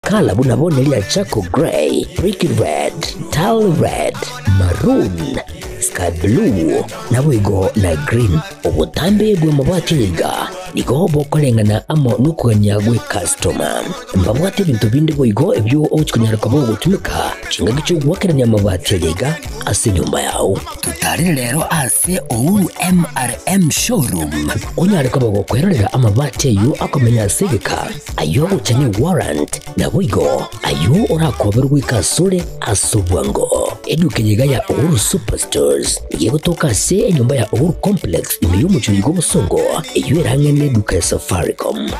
Chikala buna bono eria charcoal grey, brick red, dull red, maroon, sky blue, naboigo na green. Obotambe bw'amabati aya iga nigo bokoreng'ana amo nokogania gw'ekastoma. Mbabwate ebinto binde boigo ebio ogochia konyara koba ogotumeka chingaki chi'ogoakerania amabati aya iga ase enyomba yao. Totarere rero ase Uhuru MRM Showroom onyare koba gokwerorera amabati ayio akomenya ase egeka, ayio ogocha ne warrant, naboigo ayio orakoberwe goika asore ase obwango. Eduka eye iga ya Uhuru Superstores nigo egotoka ase enyomba ya Uhuru Complex ime y'omochie oyo bw'obosongo, eyio erang'e neduka ya Safaricom.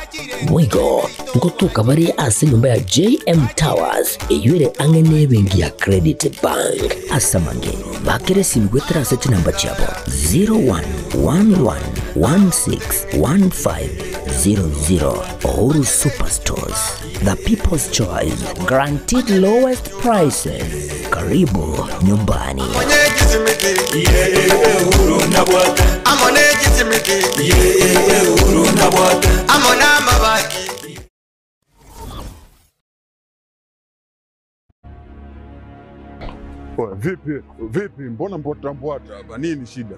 Boigo ngotoka bare ase enyomba ya JM Towers eyio ere ang'e nebenki ya Credit Bank. Ase amange, bakera esimi goetera ase chinamba chiabo 0111161500. Uhuru Superstores, the people's choice, guaranteed lowest prices. Karibu nyumbani. Oya, vipi vipi, mbona mbwata mbwata hapa? Nini shida?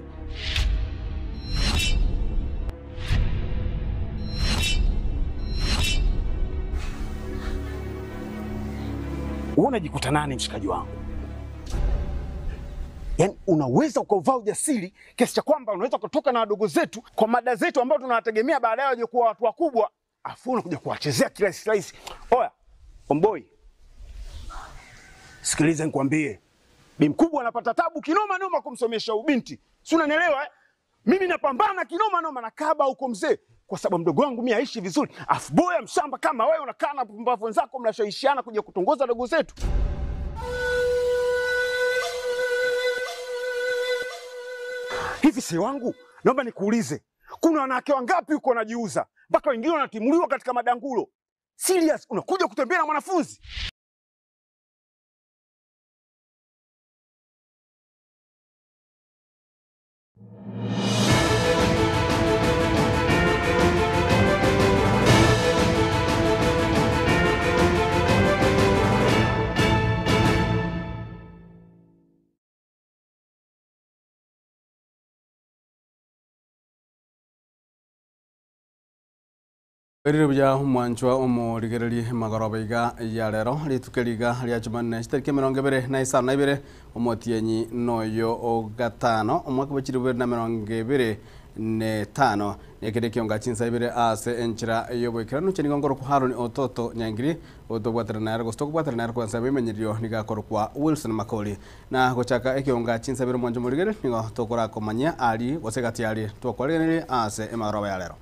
Wewe unajikuta nani mshikaji wangu? Yaani unaweza ukauvaa ujasiri kiasi cha kwamba unaweza kutoka na wadogo zetu kwa mada zetu ambao tunawategemea baadaye waje kuwa watu wakubwa, afu unakuja kuwachezea kirahisi rahisi. Oya, omboi, sikiliza nikwambie, bi mkubwa anapata tabu kinoma noma kumsomesha ubinti, si unanielewa eh? Mimi napambana kinoma noma na kaba huko mzee, kwa sababu mdogo wangu mimi aishi vizuri, afu boya mshamba kama wewe unakaa na pumbavu wenzako mnashawishiana kuja kutongoza dogo zetu. Hivi si wangu, naomba nikuulize, kuna wanawake wangapi huko wanajiuza mpaka wengine wanatimuliwa katika madangulo? Serious, unakuja kutembea na mwanafunzi? Erire buya omwanchwa omorigererie emagoroba iga ya rero rituko riga ria Jumanne chitariki 25 omotienyi noyo ogatano omwaka bwa 2025 nekere kionga chinsa ibere ase enchera yoboikeranu chenigo ngoro Haroni Ototo Nyangiri otobwatana nere gose tokobwatana nere kwansa bimenyerio nigakorokwa Wilson Makori na gochaka ekionga chinsa ibere omwanchwa omorigererie nigo tokorakomanya ari gose gati ari twakoregenerie ase emagoroba ya rero.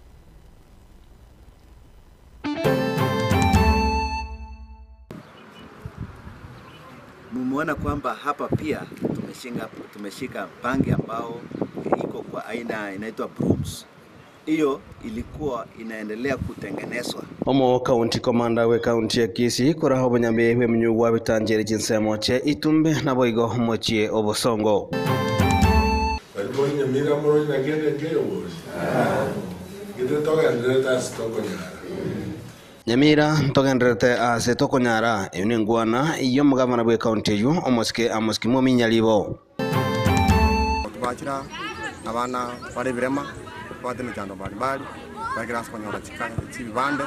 Mumeona kwamba hapa pia tumeshika bangi ambao iko kwa aina inaitwa brooms. Hiyo ilikuwa inaendelea kutengenezwa. Omo county commander we county ya Kisii koraho obunyambi bwe munyugwa bitanjere chinsemo che itumbe naboigo mochie obosongo. Nyamira ntogenderete ase tokonyara eyo nengwana iyo omogavana bwe county eyo omosike Amos Kimwomi Nyaribo. Tubachira abana bare birema bate michando mbalimbali bagira konyora chibibande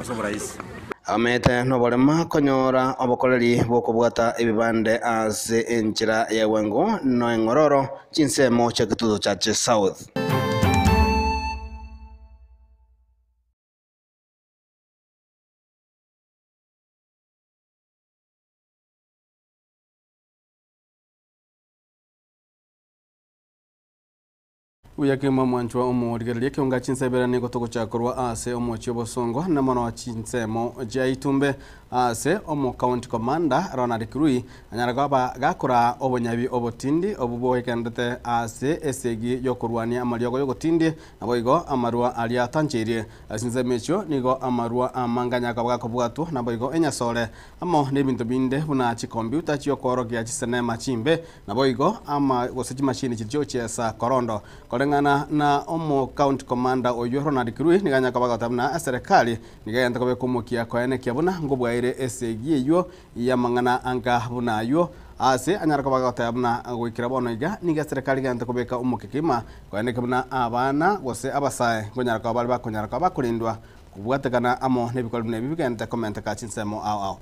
ase oborahisi. Amete noborema konyora obokoreri bwokobwata ebibande ase enchera ya bwango no eng'ororo chinsemo chia Kitutu Chache South. Uyakima mwanchwa omorigereria kionga chinsebera nigo togochakorwa ase omochie obosongo na mono chinsemo chia itumbe ase omo county commander Ronald Kirui anyara goba gakora obonyabi obotindi obuboekendete ase esegi yokorwania amariogo yogotindi naboigo amarua aria atancherie ase ensemo nigo amarua amanganya akabwatwa naboigo enyasore amo n'ebinto binde buna chikompyuta chiokorokia chisenema chimbe naboigo ama gose chimashini chichiochesa korondo koreng'ana na omo county commander oyo Ronald Kirui niganya kabaga na serikali nigayenda kobe komokia koenekia buna ngobwa aire esegi eywo y'amang'ana anga buna aywo ase anyara koba agoteba buna goikera bono iga nigo eserekari egente kobeka omokekima koeneke buna abana gose abasae nkonyara koba bare bakonyara koba bakorendwa kobwatekana amo na ebikori buna ebi bigente komenteka chinsemo ao ao.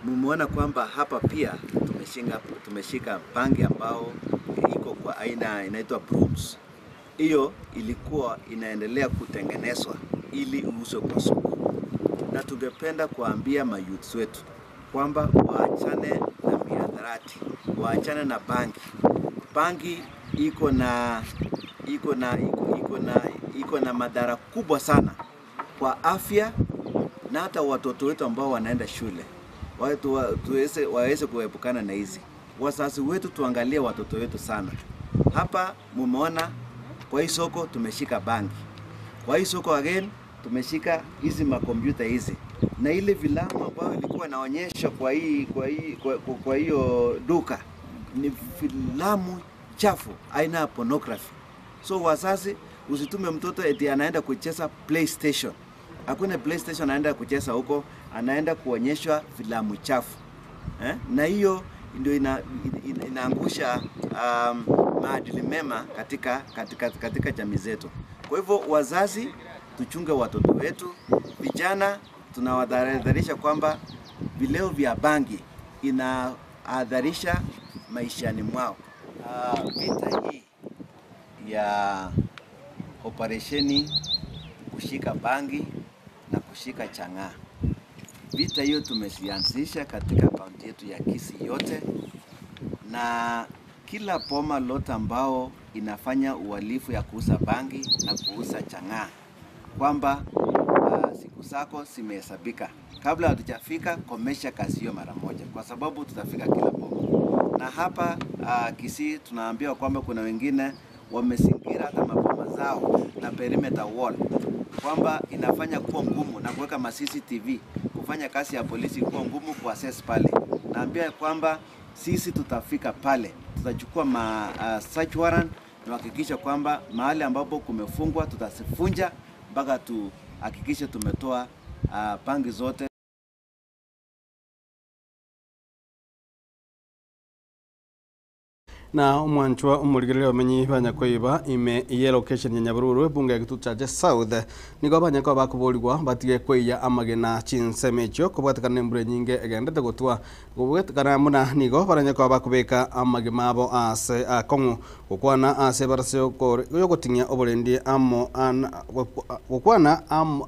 Mumeona kwamba hapa pia tumeshika bangi ambao iko kwa aina inaitwa brooms. Hiyo ilikuwa inaendelea kutengenezwa ili iuzwe kwa soko, na tungependa kuambia mayouths wetu kwamba waachane na mihadarati, waachane na bangi. Bangi iko na iko na iko, iko na iko na madhara kubwa sana kwa afya na hata watoto wetu ambao wanaenda shule watu waweze kuepukana na hizi. Wazazi wetu tuangalie watoto wetu sana. Hapa mumeona kwa hii soko tumeshika bangi, kwa hii soko again tumeshika hizi makompyuta hizi na ile filamu ambayo ilikuwa inaonyesha kwa hii kwa hii kwa, kwa, kwa hiyo duka ni filamu chafu aina ya pornography. So wazazi, usitume mtoto eti anaenda kucheza PlayStation. Hakuna PlayStation anaenda kucheza huko, anaenda kuonyeshwa filamu chafu eh? Na hiyo ndio inaangusha maadili mema katika jamii zetu. Kwa hivyo wazazi, tuchunge watoto wetu. Vijana tunawadhalisha kwamba vileo vya bangi inahadharisha maishani mwao. Vita hii ya operesheni kushika bangi na kushika chang'aa, vita hiyo tumezianzisha katika kaunti yetu ya Kisii yote, na kila boma lote ambao inafanya uhalifu ya kuuza bangi na kuuza chang'aa, kwamba siku zako zimehesabika. Kabla hatujafika, komesha kazi hiyo mara moja, kwa sababu tutafika kila boma. Na hapa Kisii tunaambiwa kwamba kuna wengine wamezingira hata maboma zao na perimeter wall, kwamba inafanya kuwa ngumu na kuweka ma CCTV kufanya kazi ya polisi kuwa ngumu kuassess pale. Naambia kwamba sisi tutafika pale, tutachukua ma search warrant na kuhakikisha kwamba mahali ambapo kumefungwa tutazifunja mpaka tuhakikishe tumetoa bangi zote. Na omwanchwa omorigereria omenyi banyakoiba ime ye location ya Nyabururu ebunge ya Gitutu South nigo abanyakoiba bakoborigwa batige kweiya amagena chinsemo echio kobwatekana na embura enyinge egendete gotwa kobwatekana muna nigo baranyakoiba bakobeka amagema abo ase akong'u gokwana ase ebarasa yogoting'ia oborendi amo gokwana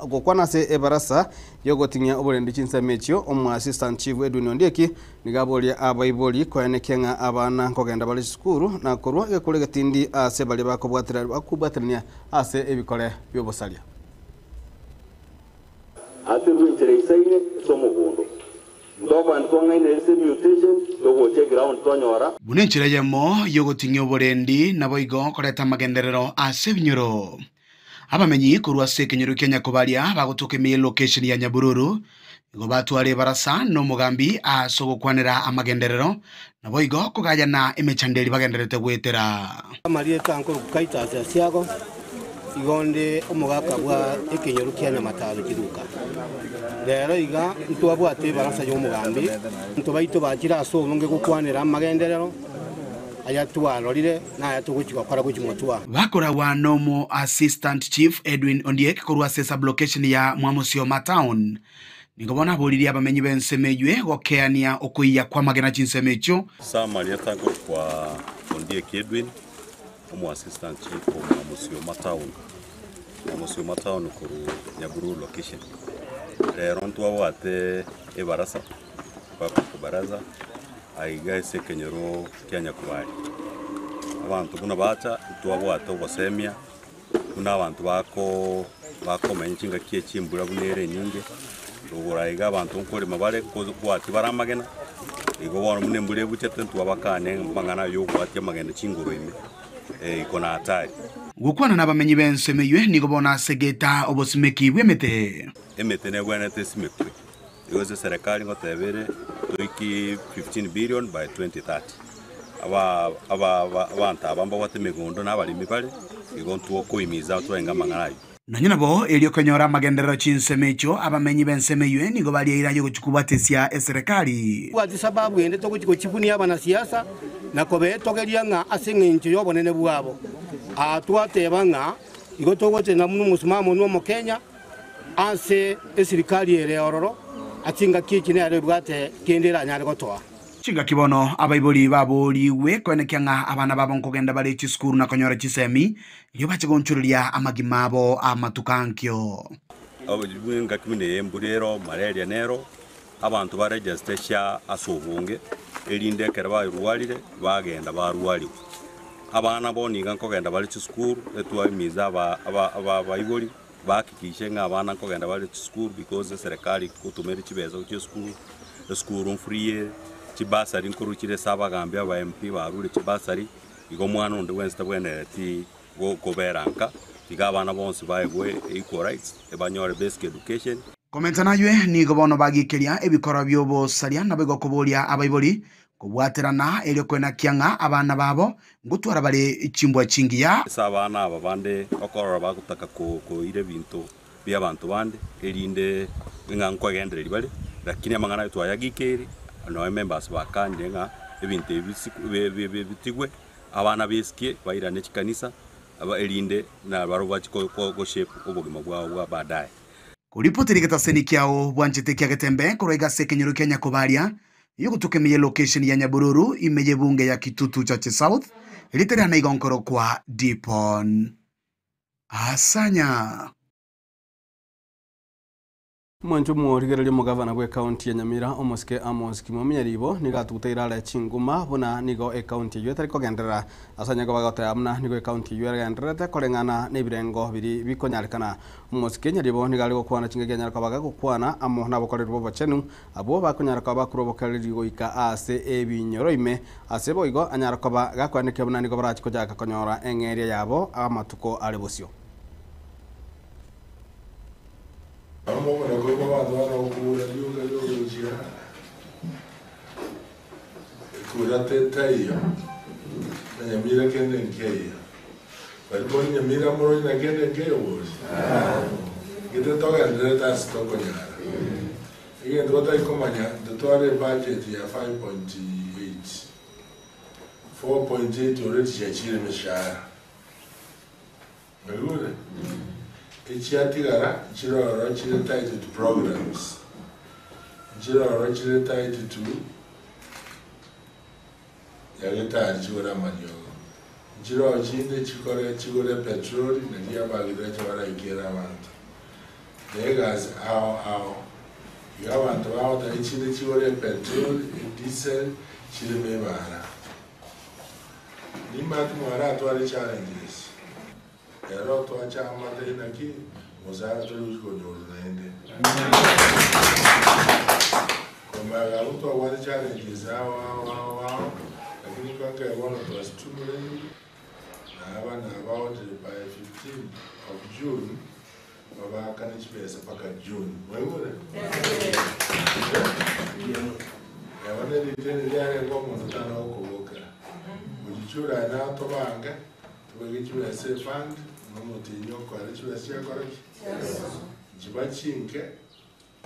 gokwana ase ebarasa yogoting'ia oborendi chinsemo echio omo assistant chief Edwin Ondieki nigo aboria abaibori koenekia ng'a abana nkogenda bare sukuru na korwa egekore getindi ase baria bakobwaterania ase ebikore biobosaria. Ate rwinjira isaine somugundo Buna enchera yemo yogoting'ia oborendi nabo igo koreta magenderero ase ebinyoro. Abamenyi korwa ase ekenyoro kia Nyakobaria bagotoka ime location ya Nyabururu igo batware ebarasa na omogambi ase ogokwanera amagenderero nabo igo kogayana emechanderi bagenderete gwetera. Amarieta nkoro kukaita ase siago igonde omogaka bwa ekenyoro kia Nyamataro kiruka. Rero iga ntwabwate ebarasa ya omogambi ntobaito bachira ase obonge gokwanera amagenderero aya twarorire na aya tuguchigokora guchimotwa. Bakoragwa nomo assistant chief Edwin Ondiek korwa ase sublocation ya Mwamusioma town nigo bona boririe abamenyi b'ensemo eywe gokeania okoiya kwa magena chinsemo echio. Samarieta kwa Ondiek Edwin omo assistant chief Mwamusioma town. Mwamusioma town koru Nyaburu location. Rero ntwabwate ebarasa public baraza aiga ase ekenyoro kia Nyakubari. Abantu buna bacha ntwabwate obosemia buna abantu bako bakomenya chingaki echimbura buna ere enyinge rogoraiga abantu nkorema bare kwati baramagena igo bono buna embura ebuchete ntwabakane mang'ana yogwatia amagena chingoro ime iko na hatari. Gokwana n'abamenyi b'ensemo eywe nigo bona asegeta obosimeki bw'emete. Emete negwenete esimekwe igo ase serikali ngotebere toiki 15 billion by 2030. Aba aba abantu aba mbabwate emigondo n'abarimi bare igo ntwokoimiza twaenga amang'ana ayo. Nonya nabo, erio konyora amagenderero chinsemo echio, abamenyi b'ensemo eyio nigo barieire aye ogochia kobwatesia eserekari. Bwati sababu ende togochia gochibunia abanasiasa na kobetogeria ng'a ase engencho y'obonene bwabo. Aa twateba ng'a igo togotenena buna omosimamo onwe Omokenya ase esirikari ere ororo ase chingaki echi nero ebwate kende eranyare gotoa. Chingaki bono abaibori baboorigwe koenekia ng'a abana babo nkogenda bare chisukuru na konyora chisemi, erio bache gonchoreria amagima abo amatuko ankio. Engaki buna eye embura ero, malaria nero, abanto baregister SHA ase obonge, erinde ekero barwarire bagenda barwariwa. Abana bono iga nkogenda bare chisukuru, etwahimiza aba aba aba abaibori Bahakikishe ng'a abana nkogenda bare chisukuru because eserekari ngotumere chibesa gochia esukuru, esukuru mfree ere, chibasari nkorwa chire ase abagambi aba MP barure chibasari, igo omwana onde bwensi tabwenereti go kobera nka, iga abana bonsi baegwe equal rights, ebanyore basic education. Komenta naywe, nigo bono bagikeria ebikorwa bi'obosaria, naboigo koboria abaibori Kobwaterana erio kwenakia ng'a abana babo ngotwara bare chimbwa chingiya. Ase abana aba bande okorora bagotaka koira ebinto bi'abanto bande, erinde ng'a nkwegendereria bare, lakini amang'ana aye twayagikeire, nonya members bakanire ng'a ebinto ebi bitigwe, abana besikie bairane chikanisa, erinde nabarobwo bache goshape obogima bwabo bwa baadaye. Koripotera egetaseni kiao bwanchete kia Getembe korwa iga ase ekenyoro kia Nyakobaria, Yogotuka ime y'elocation ya Nyabururu ime y'ebunge ya Kitutu Chache South, erieta riane igo nkorokwa Dipon Asanya. Mwanche omorigereria omogavana bw'ekaunti ya Nyamira omosike Amos Kimomia Ribo nigo atuguteire are chinguma buna nigo ekaunti eyio etari kogenderera ase onye koba goteba buna nigo ekaunti eyio egendererete koreng'ana nebirengo biri bikonyarekana. Omosike Nyaribo nigo are gokwana chingaki anyare koba gagokwana amo nabokoreri bw'obochenu Abwo bakonyara koba bakorwa obokereri goika aase ebinyoro ime, ase boigo anyare koba gakoenekia buna nigo barache kochaka konyora eng'eria yabo amatuko are bosio. Amo nakorokwo abanto bana gokura rioka riogochia ekura tetaiyo, na nyamira kende nkeiyo. Baria bori nyamira morori na kende nkeiyo bori? Gete togendererete ase tokonyara. Egento batari komanya, ntotware ebudget ya 5.8, 4.8 already chiachire emeshahara. Mwaigure? Echiatigara nchire ororo chire tied to programs, nchire ororo chire tied to nyagetari chigore amariogo, nchire ororo chinde chikore chigore epetroli naria abagithacha baraikere abanto. Na egasi ao ao. Iga abanto bagoteba echinde chigore epetroli, edisel, chireme ebara. Nimanyete mwaratware challenges, ero twacha amate naki mosara tori gochia konyorwa naende. Komaega abwo twabwate challenges ao ao ao ao, lakini mpaka bono twasitumire na abana abaotire by 15 of June Babaakane chibesa mpaka June. Mwaigure? Eba neriteni riarenge omonto tana gokobokera. Gochichura aye naye tobange, tobeke chibesa efund, nomotienyi okoera chibesa chiakora ki? Nchiba chinke,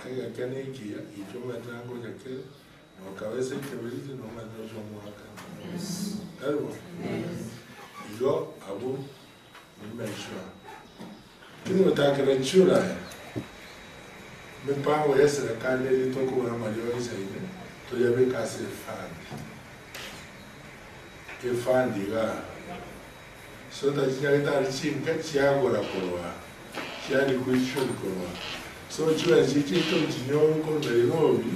egeke na ekiya, gicha omanyete na ngocha kere, nokabesa ekebiriti nomanyete nocha omoakane. Tari bo? Igo abwo Nimeshwa. Lakini gotakera churaya, emipango y'eserekari eria tokobora amariogo aisaine, toyabeke ase efund. Efund igaa. So that chinyagetari chinke chiagora korwa, chia liquidation korwa. So chibesa chiria chiaito nchinyore korwa Nairobi,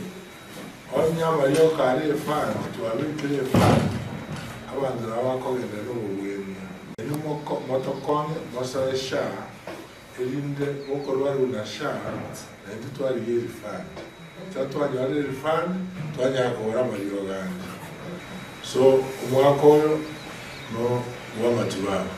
onye amariogo kare efund, twabekire efund, abanto nabo bakogenda nobobwenia. Inwe motokonye mosoe SHA, erinde mokorwarigwa na SHA, naintwe twarigia erifund. Ekero twanyorire erifund, twanyara kogora amariogo ande. So omwaka oyo no bw'amatibabu.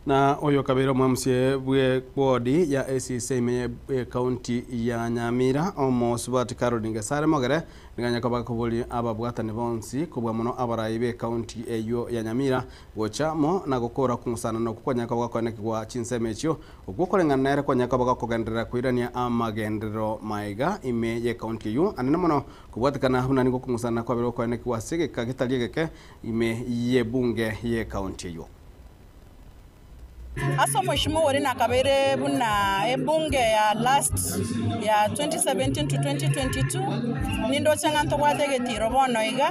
Na oyo kabere omwamsie bwe wodi ya ACC ime ye county ya Nyamira omosubati Caroline Gesare Mogere niganya koba kobori ababwatani bonsi kobwa mono abarai be county eyo ya Nyamira gochamo na gokora kung'usana na okukonya koba gokonekigwa chinsemo echio okwo koreng'ana nere konya koba gokogenderera koirania amagenderero maiga ime ye county eyo anene mono kobwatikana buna nigo kung'usana kwabere gokonekigwa ase egeka getari egeke ime ye bunge ye county eyo. Ase omweshimiwa oria nakabeire buna ebunge ya last ya 2017 to 2022, nindoche ng'a ntobwate egetiro bono iga,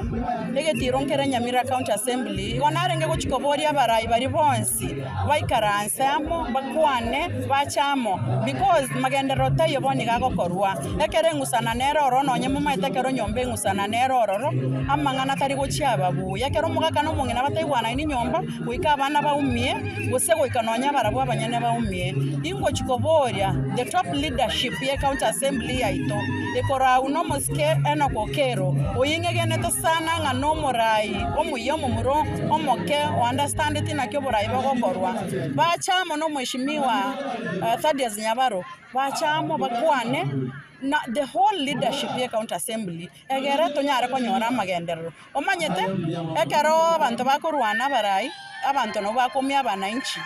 egetiro nkere Nyamira County Assembly. Igo narenge gochia koboria abarai baria bonsi baikaranse amo, bakwane, bache amo because magenderero taiyo bono iga agokorwa. Ekero eng'usana nere ororo nonye momaete ekero nyomba eng'usana nere ororo, amang'ana tari gochia aba buya. Ekero omogaka na omong'ina bataigwanaini nyomba, goika abana baumie, gose goika nonya barabwo abanyene baumie. Ingochia koboria the top leadership ye county assembly yaito, ekorau nomosike Enock Okero, oying'egenete sana ng'a nomorai omuya omomura omoke o understandeti naki oborai bogokorwa. Bache amo nomweshimiwa Thaddeus Nyabaro, bache amo bakwane na the whole leadership ye county assembly egere tonyare konyora amagenderero. Omanyete, ekero abanto bakorwana abarai, abanto nabo bakoumia abananchi.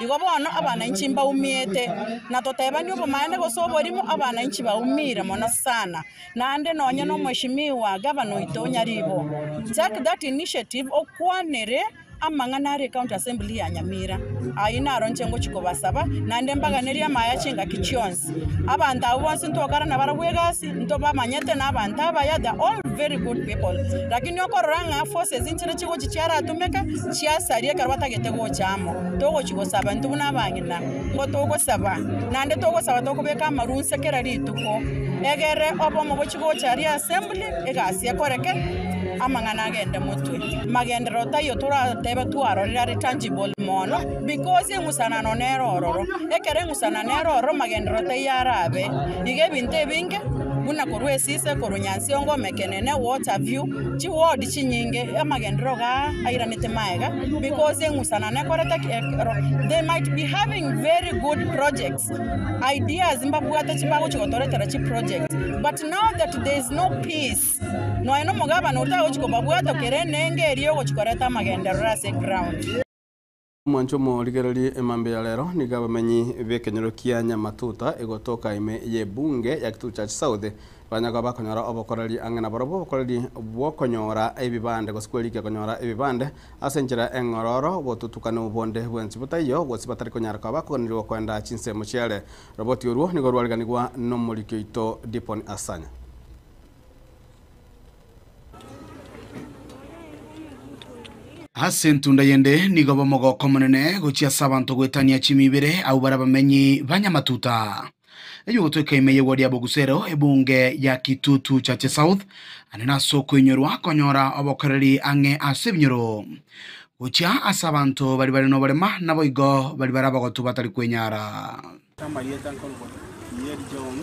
Igo bono abananchi mbaumiete, na totebanie obomaene gose oborimo, abananchi baumire mono sana. Naende nonye na omweshimiwa gavana oito Nyaribo, take that initiative okwanere amang'ana are ecounty assembly ya Nyamira. Ayio naro inche ngochia kobasaba, naende mbaganerie amaya chingaki chionsi. Abanto abwo bonsi ntokare nabarabwo egasi, ntobamanyete na abanto abaya, they are all very good people. Lakini okorora ng'a forces nchire chigochia chiaratumeka, chiasaria ekero batagete gocha amo. Togochia gosaba intwe buna abang'ina, nigo togosaba, naende togosaba tokobeka amaru inse kera rituko, egere obomo bochie gocha aria assembly, egasi ekoreke, amang'ana agende motwe. Magenderero taiyo toratebe twarorire are tangible mono because eng'usanano nere ororo. Ekero eng'usanano ere ororo magenderero taiyo arabe. Iga ebinto ebinge buna korwa esise, korwa Nyansiongo, Mekenene, Waterview, chiward chinyinge amagenderero igaa airanete maega because eng'usanano ekorete ki? Ekero they might be having very good projects, ideas mbabwate chibagochi gotoretera chiproject but now that there is no peace. Nonya nomogabane otagochi kobabwata kera enengo eria ogochi koreta amagenderero ase eground. Omwancho omorigererie emambia ya rero nigo abamenyi b'ekenyoro kia Nyamatuta egotoka ime y'ebunge ya Kitutu Church South banya koba bakonyora obokoreri ang'e nabarobwo obokoreri bw'okonyora ebibande gose kwerikia konyora ebibande ase enchera eng'ororo gotutukana obonde bwensi botaiyo gose batari konyara koba bakoganeriwa koenda chinsemo chiare. Roboti orwo nigo rwariganigwa nomoriki oito Dipon Asanya. Ase entunda yende nigo b'omogoko omonene gochia ase abanto goetania chimibere abwo bare abamenyi ba Nyamatuta. Eyio gotoika ime y'egwari ya Bogusero, ebunge ya Kitutu Chache South, ande nase okoinyorwa konyora obokoreri ang'e ase ebinyoro gochia ase abanto baria bare noborema naboigo baria bare abagotu batari kwenyara. Amarieta nkorokwa Kieri John,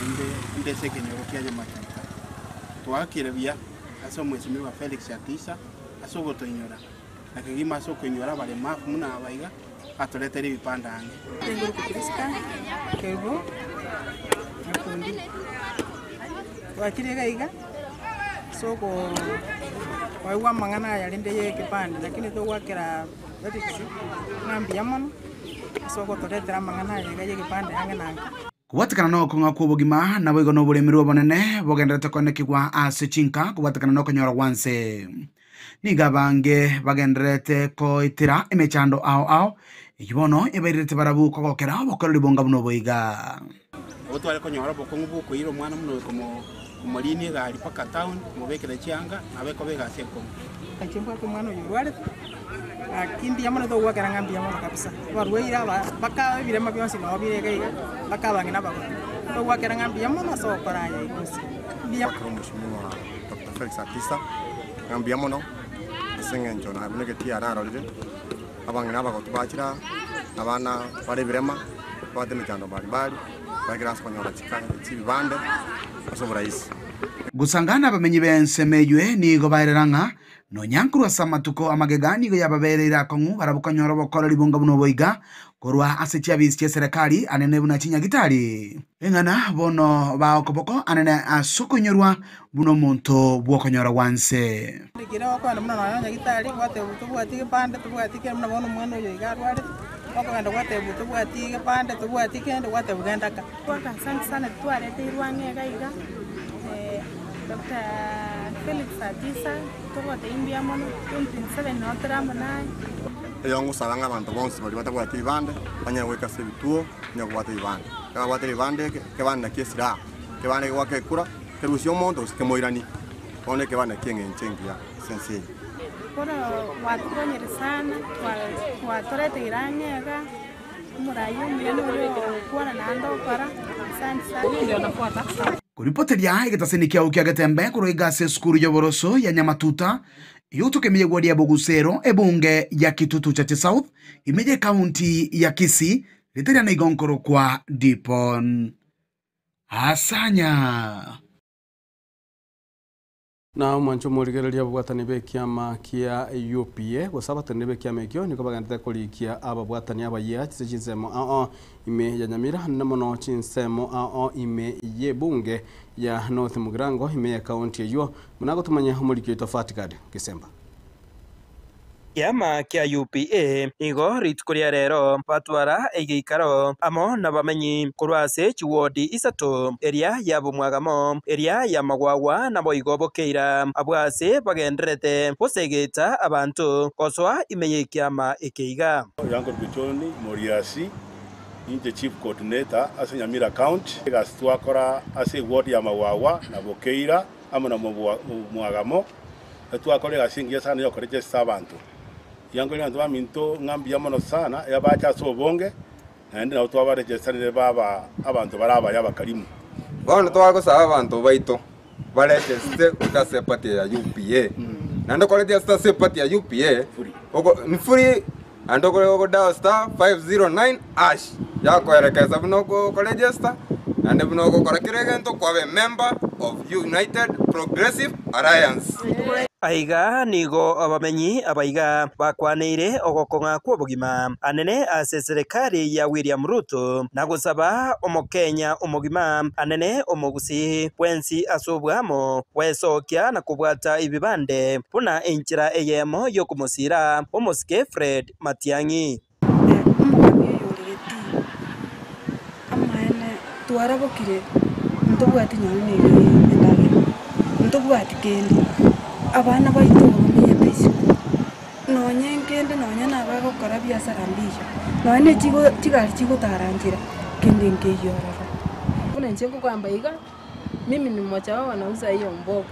naende inde ase ekenyoro kia Nyamatuta. Twaakire buya ase omwesimigwa Felix Atisa ase ogotoinyora, na kegima ase okoinyora abaremafu buna aba iga, atoretere ebipande ang'e. Nkorokwa Prisca Kerubo Nyakundi. Twachire iga iga ase okoo koigwa amang'ana aya rende ya ekebande lakini togoakera Felix ng'a mbuya mono. Ase ogotoretera amang'ana aya iga y'egebanda ang'e na anka. Kobwatekana nokong'a kw'obogima, naboigo noboremerwa obonene bogendererete koenekigwa ase chinka kobwatekana nokonyora gwanse. Nigo abange bagendererete koetera emechando ao ao, eyio bono ebairerete barabwo kogokera obokoreri bonga buna obo iga. Nabo tware konyora obokong'u bw'okoira omwana buna oyo komoriinia egari mpaka town, komobekera chianga, nabo ekoba egasi enkong'u. Inche mbwate omwana oyo orwarete, gaki mbuya mono togoakera ng'a mbuya mono kabisa. Abarwaire aba mpaka ebirema bionsi nabo bire iga iga, mpaka abang'ina abagotu. Togoakera ng'a mbuya mono ase ogokora aya iga gose mbuya. Goakera omweshimiwa Doctor Felix Atisa ng'a mbuya mono ase eng'encho nabunegeti ararorire. Abang'ina abagotu bachire aa, abana bare ebirema, babwate emechando mbali mbali. Baikire ase okonyora chibande ase oboraisi. Gosangana abamenyi b'ensemo eywe nigo baerera ng'a nonya nkorwa ase amatuko amagega nigo yababereire akong'u barabwo konyora obokoreri bonga buna obo iga korwa ase chiabisi chi'eserekari anene buna chinyagitari. Eng'ana bono baokoboko anene ase okoinyorwa buna omonto bw'okonyora gwanse. Ekero okogenda buna nonya nyagitari gwatebwa tobwati gepande tobwati kende buna bono omwana oyo iga arwarete, okogenda gwatebwa tobwati gepande tobwati kende gwatebwa genda ka. Twaka asante sana twareteirwe ang'e iga iga Doctor Felix Atisa togotebia mbuya mono 2027 noo tore amo naye. Erio ngosaba ng'a abanto bonsi baria batabwati ebibande banyare goika ase ebituo banyare kobwata ebibande. Ekero babwatire ebibande eke, ekebande nakio esilaha, ekebande kegoaka ekura, kerusie omonto gose kemoiranie. Bono ekebande nakio eng'encho engiya ase ense eye. Bono gwatukonyire sana, gwatoreteire ang'e iga, omoraia omuya noria ogokwana naende okora, asante sana. Koripoteria egetaseni kiao kia Getembe korwa iga ase esukuru y'oboroso ya Nyamatuta, Yotoka emeyegwa ria Bogusero, ebunge ya Kitutu Chache South, ime y'ekaunti ya Kisii, riteria nigo nkorokwa Dipon Asanya. Na omwancho omorigereria ababwatani b'ekiama kia UPA, gose abateneneri b'ekiama ekio nigo bagenderete korikia ababwatani abayia chise chinsemo ao ime ya Nyamira, na mono chinsemo ao ime y'ebunge ya North Mugirango ime y'ekaunti eyio, buna gotomanya omoriki oito Fatgard Gisemba. Kiama kia UPA nigo rituko ria rero batwara egeikaro amo nabamenyi korwa ase chiwodi isato, eria ya Bomwagamo, eria ya Magwagwa naboigo Bokeira, abwo ase bagendererete gosegeta abanto gosoa ime y'ekiama eke iga. Yanko John Moriasi, Ninche Chief Coordinator ase Nyamira County. Egasi twakora ase eward ya Magwagwa na Bokeira amo na Mwagamo, twakora egasi engiya sana yokoregesesa abanto. Ekiagera abanto baminto ng'a mbuya mono sana, ebache ase obonge, naende nabo twabaregesanire baba abanto bare abaya abakarimu. Bono twagosaba abanto baito baregesete goika ase eparty ya UPA. Naende okoregesete ase eparty ya UPA, oko ni free naende okore oko dial *509# yakoerekesa buna oko okoregister naende buna ogokora kera egento kwaba emember of United Progressive Alliance. Aiga nigo abamenyi abaiga bakwaneire ogokong'a kw'obogima anene ase eserekari ya William Ruto na gosaba omokenya omogima anene omogusii bwensi ase obwamo bwesokia na kobwata ebibande buna enchera eyemo y'okomosira omosike Fred Matiang'i. Omogambi oyo ore getii, amaene twarabokire ntobwati nonye na endagera, ntobwati kende, abana baito bamenyete isiko, nonye nkende nonye na abagokora biasara mbiya, nonye na chigo chigari chigotara nchera, kende nkeiyo ororo. Buna inche nkogamba iga, mimi ni mmoja wao wanauza hiyo mboga,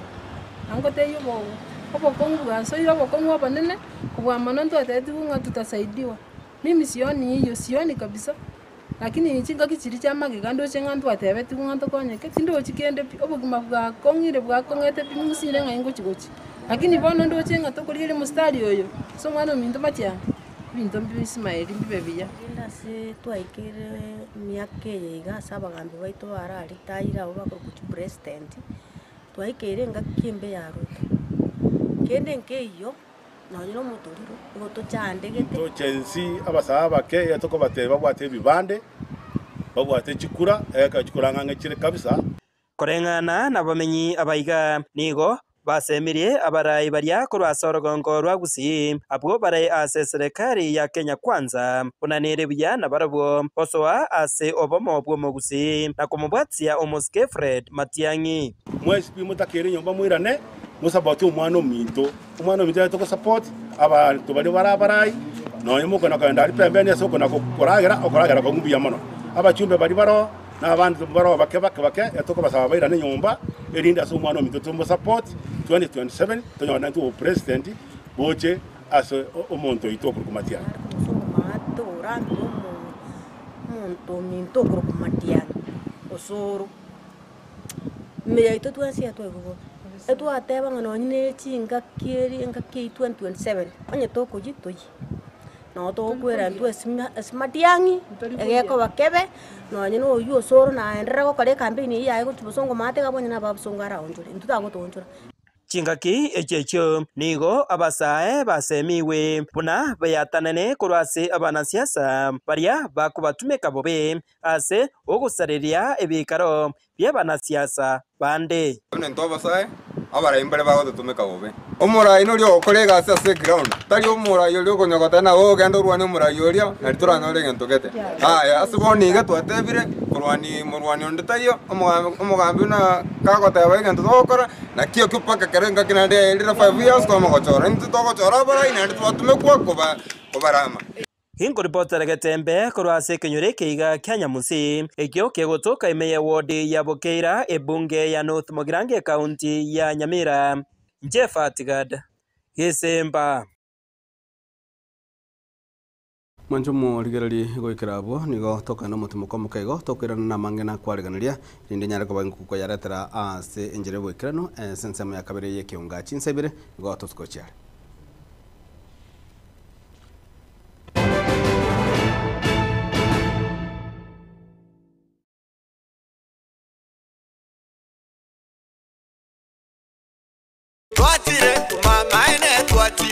na ngotebia obo obokong'u bwasoire obokong'u obonene. Kobua mono ntwatebetigwe ng'a tutasaidiwa, mimi sioni hiyo, sioni kabisa, lakini chingaki chiria chia magega ndoche ng'a ntwatebetigwe ng'a ntokonyeke, tindochi kende pi, obogima bwakong'ire bwakong'ete pi ng'usire ng'ai ngochi gochia. Lakini bono ndoche ng'a tokorigereria omostari oyo, ase omwana ominto matiang'i, ebinto mbibe mbibe buya. Rende ase twaikire emiaka eye iga ase abagambi baito bararitaire abwo bakorokwa chipresident, twaikeire engaki embe ya Ruto. Kende nkeiyo. Nonye nomotorero nigo tochandegete. Toche nsi abasae abake iga tokobatebia babwate ebibande, babwate chikura, egekero chikura ng'ang'e chire kabisa. Koreng'ana nabamenyi abaiga, nigo basemirie abarai baria korwa ase orogongo rwa Gusii, abwo bare ase eserekari ya Kenya Kwanza, buna nere buya nabarabwo gosoa ase obomo bw'omogusii na komobwatia omosike Fred Matiang'i. Mwensi pi motakeire nyomba moirane, mosapotie omwana ominto. Omwana ominto aye togosupport, abanto baria bare abarai, nonya mokona kogenda aria pembeni ase okona koragera, okoragera kong'u mbuya mono. Abachumbe baria baroo, na abanto baroo bake bake bake, etokobasaba bairane nyomba, erinde ase omwana ominto tomosupport, 2027 tonyore naintwe obopresident boche ase omonto oito okorokwa Matiang'i. Omonto ominto okorokwa Matiang'i, osoro. Ime yaito twensi etwaigwa bobe, etwateba ng'a nonye ne chingaki eri engaki eywo 2027, onye tokoyia toyie. Nabo togokwera intwe esima esimatiang'i, egekoba kebe, nonye na oywo osoro naenderera gokora ecampaign eywo yaye gochia bosongo maate iga abwo onye na ababosongo araonchore, intwe tagotoonchora. Chingaki echio echio nigo abasae basemigwe buna beatanane korwa ase abanasiasa baria bakobatumeka bobe ase ogosareria ebiikaro bi'abanasiasa bande. Bono intwe abasae, abarai mbare bagototumeka bobe. Omorai noria ogokora egasi ase eground, tari omorai oria okonya goteba ng'a oo genda orwanie omorai oria, nari toranyore egento gete. Yaya, ase bono iga twatebire, korwania morwani onde taiyo, omogambi omogambi buna kagoteba egento togokora, naki ekio mpaka ekero engaki naende yaerire 5 years twama gochora. Intwe togochora abarai naende twatumekwa koba kobarama. Inkoripotera Getembe korwa ase ekenyoro ekeiga kia Nyamusi, ekio kegotoka ime y'ewodi ya Bokeira, ebunge ya North Mugirango ekaunti ya Nyamira. Inche Fatgad Gesemba. Mwanche omorigereri goikera abwo nigo tokogenda omotimoko omoke igo tokoirana na amange na kwariganeria rinde nyare koba nkoyaretera ase enchera ya oboikeranu ase ensemo ya kabere ya ekeunga chinsa ibere igo totukochiare.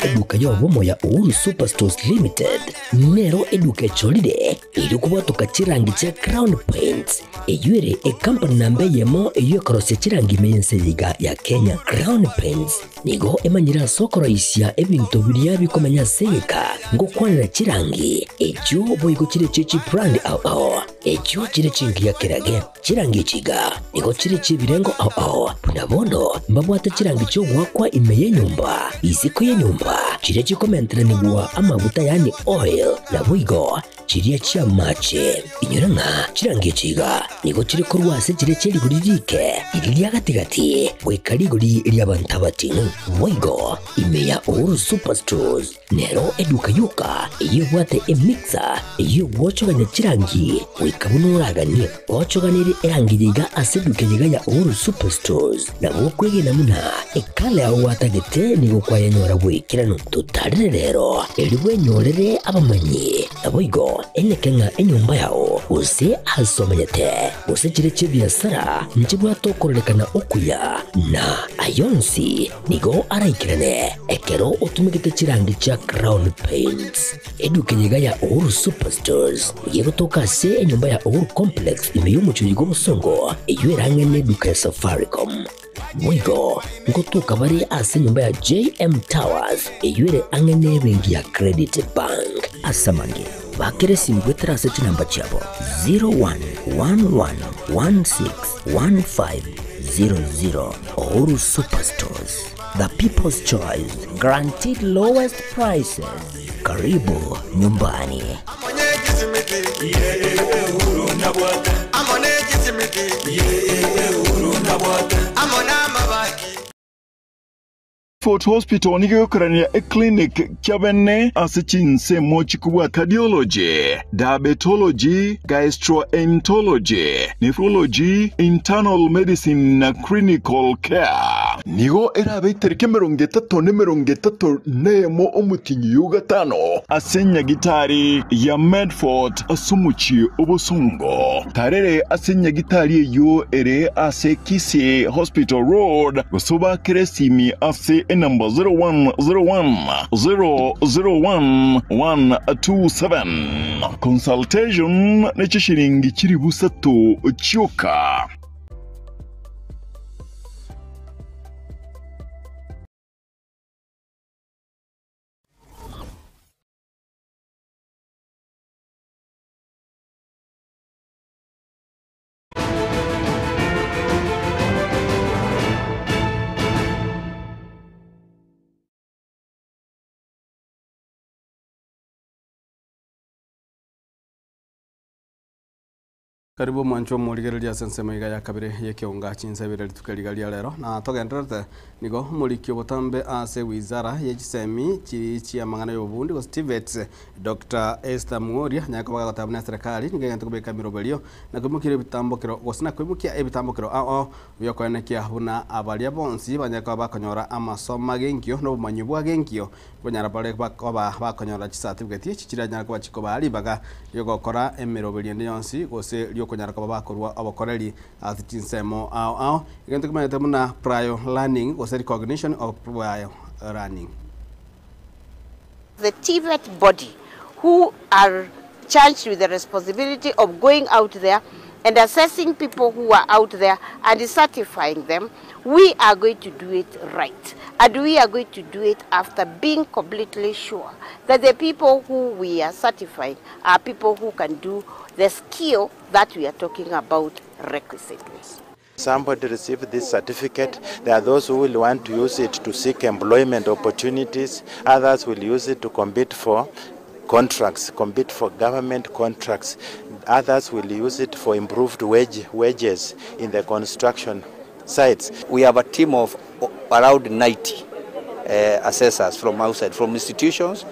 Eduka y'obomo ya Uhuru Superstores Limited nero eduka echorire erio kobwatoka chirangi chia Crown Paints eywo ere ekampani namba eyemo eywo ekorosia chirangi ime y'ense eye iga ya Kenya. Crown Paints nigo emanyire ase okoroisia ebinto biria bikomenya ase egeka ngokwanera chirangi echio boigo chire chie chibrand ao ao echio chire chingiya kerage. Chirangi echi iga nigo chire chi'ebirengo ao ao, buna bono mbabwate chirangi chi'ogoakwa ime y'enyomba, isiko y'enyomba, chiria chikomenteranigwa amaguta yaani oil, naboigo chiria chi'amache. Inyora ng'a chirangi echi iga nigo chire korwa ase chiria chie rigori rike, riria ria gati-gati, goika rigori ri'abanto abating'u. Boigo ime ya Uhuru Superstores Nero eduka yoka eyio ebwate emixer eyio egwochogania chirangi goika buna oraganie. Gochoganerie erangi eye iga ase eduka eye iga ya Uhuru Superstores, nabo okwegena buna ekala yao gwatagete nigo kwayenyora bw'ekeranu. Totarere rero erio bwenyorere abamanyi, naboigo eneke ng'a enyomba yao gose ase omenyete gose chire chi'ebiasara nchibwate okororekana okuya na ayonsi Nigo araikerane ekero otumegete chirangi chia Crown Paints. Eduka eye iga ya Uhuru Superstores nigo egotoka ase enyomba ya Uhuru Complex ime y'omochie bw'obosongo eyio erang'e neduka ya Safaricom. Boigo ngotoka bare ase enyomba ya JM Towers eyio ere ang'e nebenki ya Credit Bank. Ase amange, bakera esimi goetera ase chinamba chiabo 0111161500. Uhuru Superstores, the people's choice, guaranteed lowest prices. Karibu nyumbani. Fort Hospital nigo egokorania eclinic kiabene ase chinsemo chikobua cardiology, diabetology, gastroenterology, nephrology, internal medicine na clinical care. Nigo erabe etariki 31 31 omotienyi ogatano ase nyagitari ya Medfort ase omochie o Bosongo. Tarere ase nyagitari eyio ere ase Kisii Hospital Road gose obakere esimi ase enamba 0101 001 127. Consultation ne chishilingi chilifu isato chioka. Karibu omwancho omorigereria ase ensemo iga ya kabere y'ekeonga chinsebere rituko riga ria rero na togendererete nigo omoriki obotambe ase wizara ye chisemi chiri chiamang'ana y'obobundi gose TVETs Dr. Esther Muoria nyako bagagoteba buna eserekari nigo egento kobeka emiroberio na koimokia ebitambokero gose na koimokia ebitambokero ao biokoenekia buna abaria bonsi banyare koba bakonyora amasomo agenkio na obomanyi bwa agenkio Banyara bare koba bakonyora chisatifigeti echi chiranyare koba chikobaa ribaga ri'ogokora emeroberio ende yonsi, gose ri'okonyara koba bakorua obokoreri ase chinsemo ao ao, egento kimanyete buna prior learning gose recognition of prior learning. The TVET body who are charged with the responsibility of going out there and assessing people who are out there and certifying them, we are going to do it right. And we are going to do it after being completely sure that the people who we are certifying are people who can do the skill that we are talking about requisitely. Somebody received this certificate. There are those who will want to use it to seek employment opportunities. Others will use it to compete for contracts, compete for government contracts. Others will use it for improved wage, wages in the construction sites. We have a team of around 90 assessors from outside, from institutions,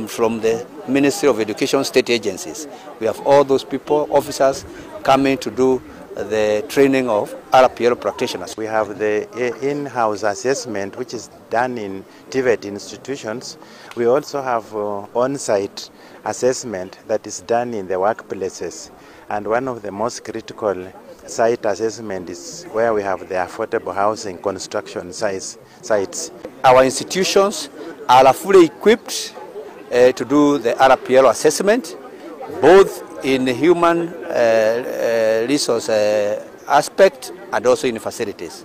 from the Ministry of Education, state agencies. We have all those people, officers, coming to do the training of RPL practitioners. We have the in-house assessment, which is done in TVET institutions. We also have on-site assessment that is done in the workplaces. And one of the most critical site assessment is where we have the affordable housing construction sites. Our institutions are fully equipped to do the RPL assessment, both in the human resource aspect and also in facilities.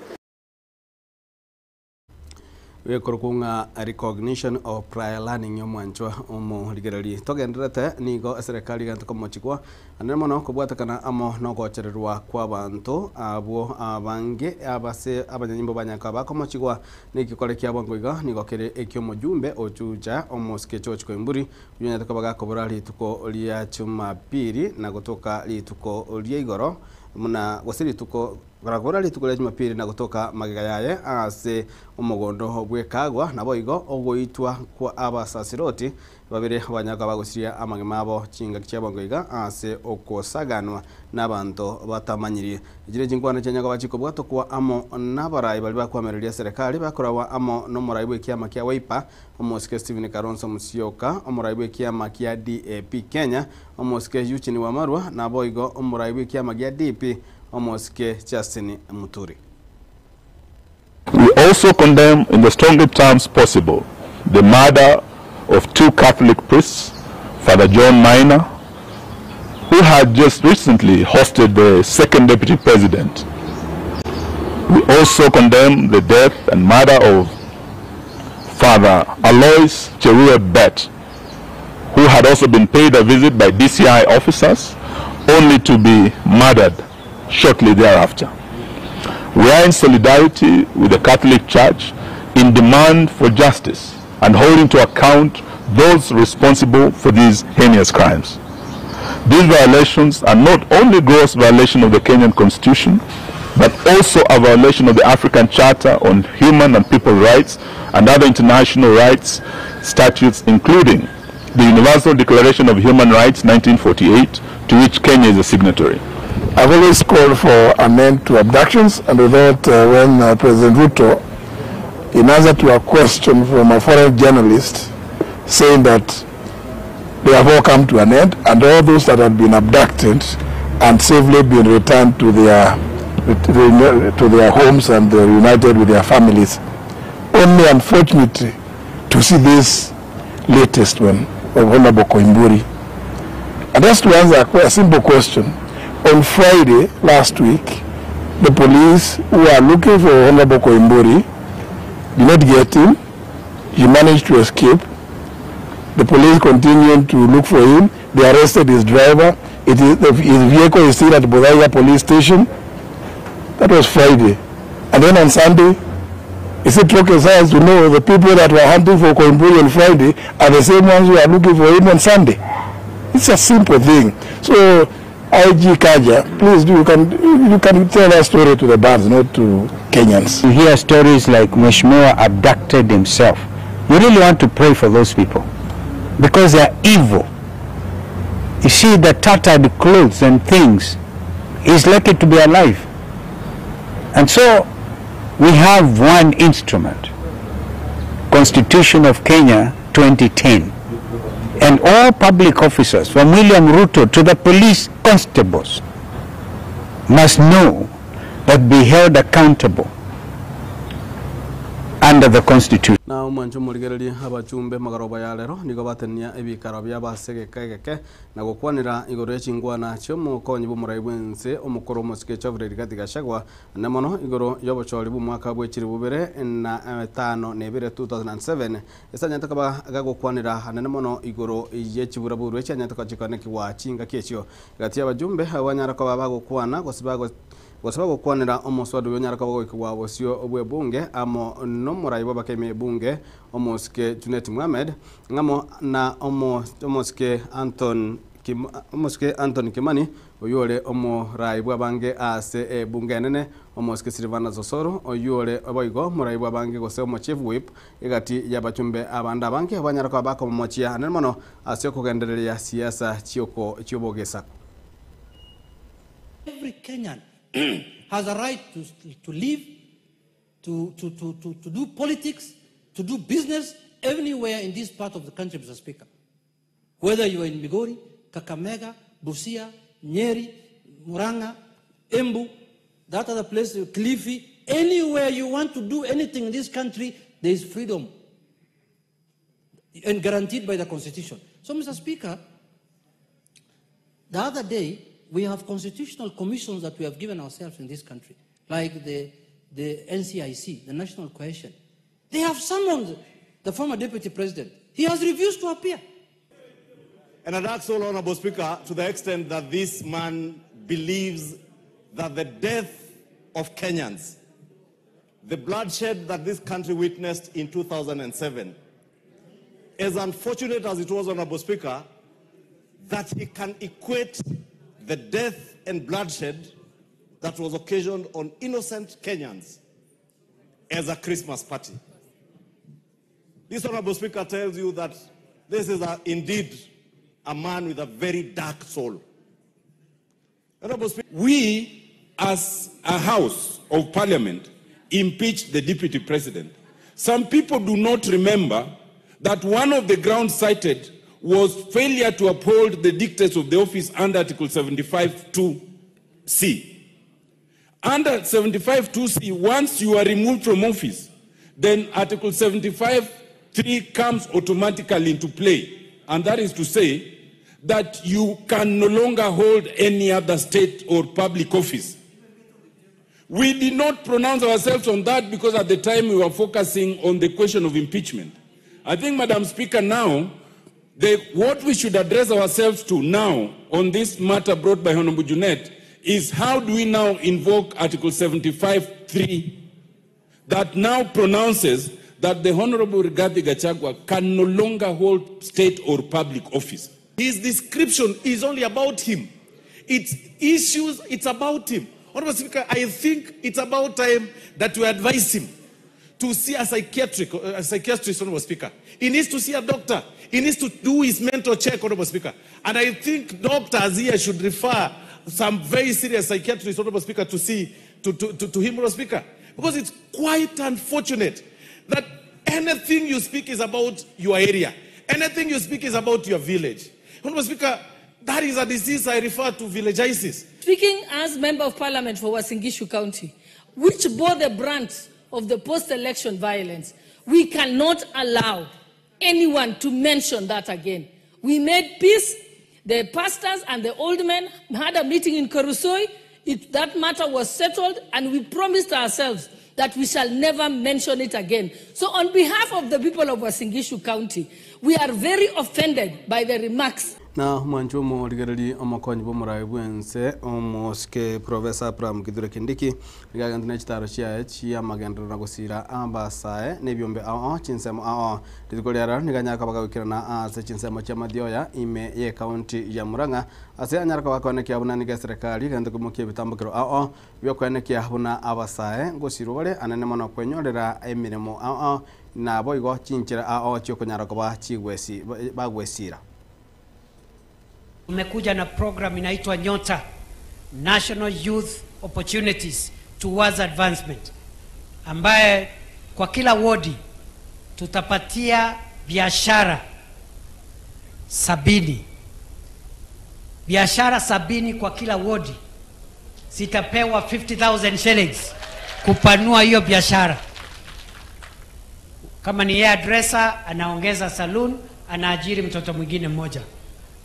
Wekorokung'a recognition of prior learning yomwanchwa omorigereri togenderete nigo eserekari gento komochikwa anene mono kobwatekana amo nogochererwa kwa abanto abwo abange abase abanyanyimbo banyaka bakomochigwa nekikore kia bwango iga nigo kere ekiomojumbe ochucha omosike George Koimburi oyonyete koba gakobora rituko ria Jumapili na gotoka rituko ria igoro muna gose rituko Gorakora rituko ria Jumapili na gotoka magega yaye ase omogondo bw'ekagwa nabo igo ogoitwa kwa abasasiroti babere banyaka bagosiria amagima abo chingaki chiabongo iga ase okosaganwa n'abanto batamanyirie. Echire chinkwana chianyaka bachikobwatwa kwa amo n'abarai bari bakwamereria serikali bakorawa amo n'omorai bw'ekiama kia Wiper omosike Stephen Kalonzo Musyoka, omorai bw'ekiama kia DAP Kenya omosike Eugene Wamalwa nabo igo omorai bw'ekiama kia DP omosike Justin Muturi. We also condemn in the strongest terms possible the murder of two Catholic priests, Father John Minor, who had just recently hosted the second deputy president. We also condemn the death and murder of Father Alois Cheruiyot Bett, who had also been paid a visit by DCI officers, only to be murdered shortly thereafter. We are in solidarity with the Catholic Church in demand for justice and holding to account those responsible for these heinous crimes. These violations are not only gross violation of the Kenyan Constitution, but also a violation of the African Charter on Human and People Rights and other international rights statutes, including the Universal Declaration of Human Rights 1948, to which Kenya is a signatory. I've always called for an end to abductions, and we thought when President Ruto, in answer to a question from a foreign journalist, saying that they have all come to an end, and all those that had been abducted and safely been returned to their homes and reunited with their families. Only unfortunately to see this latest one of Honorable Koimburi. And just to answer a simple question, on Friday last week, the police who are looking for Honorable Koimburi did not get him. He managed to escape. The police continued to look for him. They arrested his driver. His vehicle is still at Muthaiga police station. That was Friday. And then on Sunday, is it rocket science to know the people that were hunting for Koimburi on Friday are the same ones who are looking for him on Sunday? It's a simple thing. So IG Kaja, please do, you can tell that story to the birds, not to Kenyans. You hear stories like Mheshimiwa abducted himself. You really want to pray for those people because they are evil. You see the tattered clothes and things. He's lucky to be alive. And so we have one instrument, Constitution of Kenya 2010. And all public officers, from William Ruto to the police constables, must know that be held accountable under the Constitution. Na omwancho omorigereria abachumbe magaroba ya rero nigo batenia ebikaro bia basegeka na gokwanera igoro ya chingwana chiomokonyi bw'omorai bwense omokoro omosike Chavre Rigathi Gachagua na mono igoro y'obochori bw'omwaka bw'echiri bubere na tano na ebere 2007 esanyete kaba gagokwanera anene mono igoro y'echiburaburu echianyete kochikonekigwa chingaki echio gati abajumbe abanyara koba bagokwana gose bago gosaba gokwanera omoswado yonyara koba bosio obwe bunge amo nomorai bwabakeme bunge omosike Junet Mohamed ngamo na omosike Anton omosike Anton Kimani oyore omorai bwabange ase bunge nene omosike Silvana Zosoro oyore oboigo morai bwabange gose omo chief whip egati yabachumbe abanda bange abanyara koba bakomochia anene mono ase okugendereria siasa chioko chiobogesa. Every Kenyan has a right to live, to do politics, to do business anywhere in this part of the country, Mr. Speaker. Whether you are in Migori, Kakamega, Busia, Nyeri, Murang'a, Embu, that other place, Kilifi, anywhere you want to do anything in this country, there is freedom and guaranteed by the Constitution. So, Mr. Speaker, the other day, we have constitutional commissions that we have given ourselves in this country, like the NCIC, the National Cohesion. They have summoned the former deputy president. He has refused to appear. And that's all, Honorable Speaker, to the extent that this man believes that the death of Kenyans, the bloodshed that this country witnessed in 2007, as unfortunate as it was, Honorable Speaker, that he can equate the death and bloodshed that was occasioned on innocent Kenyans as a Christmas party. This Honorable Speaker tells you that this is indeed a man with a very dark soul. Honorable Speaker, we as a House of Parliament impeached the Deputy President. Some people do not remember that one of the grounds cited was failure to uphold the dictates of the office under Article 75(2)(c). Under 75(2)(c), once you are removed from office, then Article 75(3) comes automatically into play. And that is to say that you can no longer hold any other state or public office. We did not pronounce ourselves on that because at the time we were focusing on the question of impeachment. I think, Madam Speaker, now, what we should address ourselves to now on this matter brought by Honorable Junet is how do we now invoke Article 75(3) that now pronounces that the Honorable Rigathi Gachagua can no longer hold state or public office. His description is only about him. It's issues, it's about him. Honorable Speaker, I think it's about time that we advise him to see a psychiatrist, Honorable Speaker. He needs to see a doctor. He needs to do his mental check, Honorable Speaker. And I think doctors here should refer some very serious psychiatrists, Honorable Speaker, to see to him, Honorable Speaker. Because it's quite unfortunate that anything you speak is about your area. Anything you speak is about your village. Honorable Speaker, that is a disease I refer to villageitis. Speaking as Member of Parliament for Uasin Gishu County, which bore the brunt of the post-election violence, we cannot allow anyone to mention that again. We made peace. The pastors and the old men had a meeting in Kuresoi. That matter was settled, and we promised ourselves that we shall never mention it again. So on behalf of the people of Uasin Gishu County, we are very offended by the remarks. Na omwancho omorigereri omokonyi bw'omoraai bw'ense omosike Professor Abraham Kithure Kindiki nigo agente ne chitaro chiaye chi'amagenderero na gosira abasae na ebiombe ao chinsemo ao. Rituko ria rero nigo anyare koba gagoikerana ase chinsemo chi'amathioya ime y'ecounty ya Murang'a ase anyare koba akoenekia buna nigo eserekari egente koimokia ebitambokero ao biokoenekia buna abasae ngosirwa bare anene mono kwenyorera emeremo ao naboigo chinchera ao chiokonyara koba chigwesi bagwesira. Tumekuja na program inaitwa Nyota, National Youth Opportunities Towards Advancement, ambaye kwa kila wodi tutapatia biashara 70, biashara 70 kwa kila wodi zitapewa 50,000 shillings kupanua hiyo biashara. Kama ni hairdresser anaongeza saloon, anaajiri mtoto mwingine mmoja.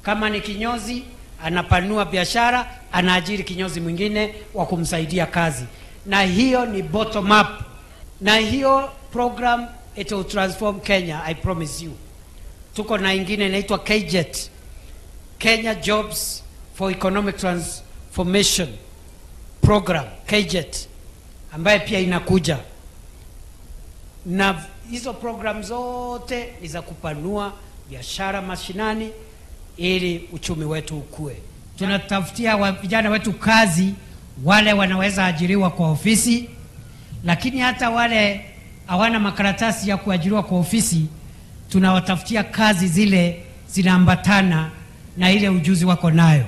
Kama ni kinyozi anapanua biashara, anaajiri kinyozi mwingine wa kumsaidia kazi, na hiyo ni bottom up, na hiyo program it will transform Kenya, I promise you. Tuko na ingine inaitwa KJET, Kenya Jobs for Economic Transformation Program, KJET, ambaye pia inakuja na hizo program zote ni za kupanua biashara mashinani ili uchumi wetu ukue. Tunatafutia wa vijana wetu kazi, wale wanaweza ajiriwa kwa ofisi, lakini hata wale hawana makaratasi ya kuajiriwa kwa ofisi, tunawatafutia kazi zile zinaambatana na ile ujuzi wako nayo.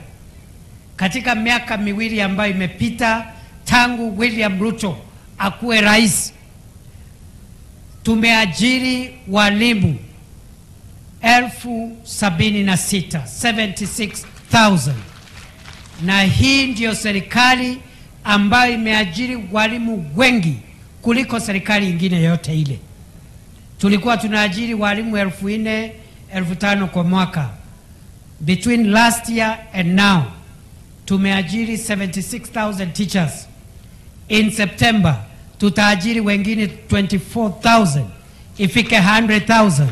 Katika miaka miwili ambayo imepita tangu William Ruto akuwe rais, tumeajiri walimu 76,000, 76,000 na hii ndiyo serikali ambayo imeajiri walimu wengi kuliko serikali ingine yote ile. Tulikuwa tunaajiri walimu 4,000, 5,000 kwa mwaka. Between last year and now tumeajiri 76,000 teachers. In September tutaajiri wengine 24,000 ifike 100,000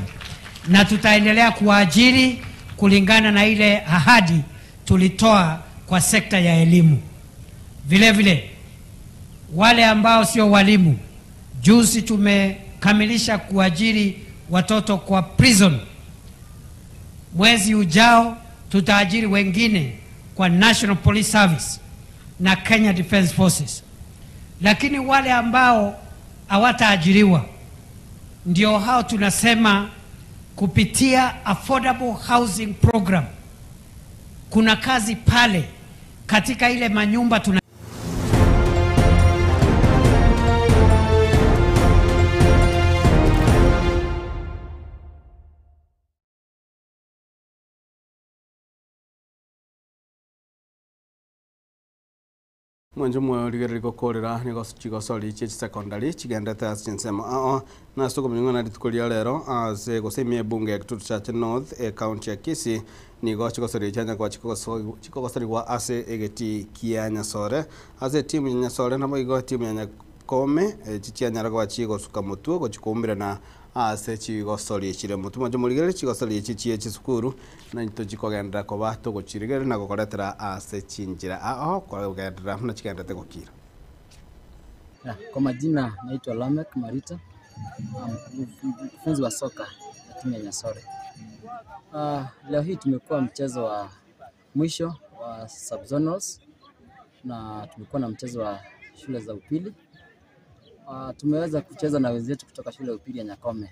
na tutaendelea kuwaajiri kulingana na ile ahadi tulitoa kwa sekta ya elimu. Vile vile wale ambao sio walimu, juzi tumekamilisha kuajiri watoto kwa prison. Mwezi ujao tutaajiri wengine kwa National Police Service na Kenya Defence Forces. Lakini wale ambao hawataajiriwa ndio hao tunasema kupitia affordable housing program kuna kazi pale katika ile manyumba tuna Mwancho omorigereri gokorera nigo chigosori chia chisecondary chigendete ase chinsemo ao nase okomenya ng'a rituko ria rero ase gose ime ebunge ya Kitutu Chache North ecounty ya Kisii nigo chigosori chianya koba chikogosoriwa ase egeti kia Nyasore ase etimu ya Nyasore nabo igo etimu ya Nyakome chichianyara koba chigosuka motwe gochikoumerana ase chigosori chire motwe. Mwancho omorigereri chigosori echi chie chisukuru naito chikogendera koba togochirigereria na gokoretera ase chinchera ao kogendera buna chigendete gokira. Kwa majina naitwa Lamek Marita, mkufunzi wa soka ya timu ya Nyasore. Leo hii tumekuwa mchezo wa mwisho wa subzonals na tumekuwa na mchezo wa shule za upili. Tumeweza kucheza na wenzetu kutoka shule ya upili ya Nyakome.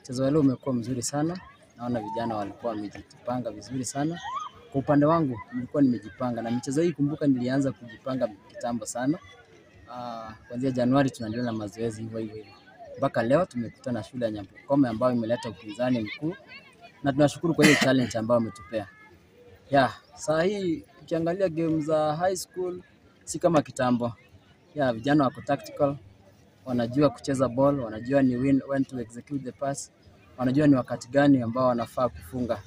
Mchezo wa leo umekuwa mzuri sana, naona vijana walikuwa wamejipanga vizuri sana. Kwa upande wangu nilikuwa nimejipanga na michezo hii, kumbuka nilianza kujipanga kitambo sana. Kuanzia Januari tunaendelea na mazoezi hivyo hivyo hivyo mpaka leo tumekutana na shule ya Nyakome ambayo imeleta upinzani mkuu, na tunashukuru kwa hiyo challenge ambayo wametupea. Saa hii ukiangalia game za high school si kama kitambo. Vijana wako tactical, wanajua kucheza ball, wanajua ni when to execute the pass, wanajua ni wakati gani ambao wanafaa kufunga.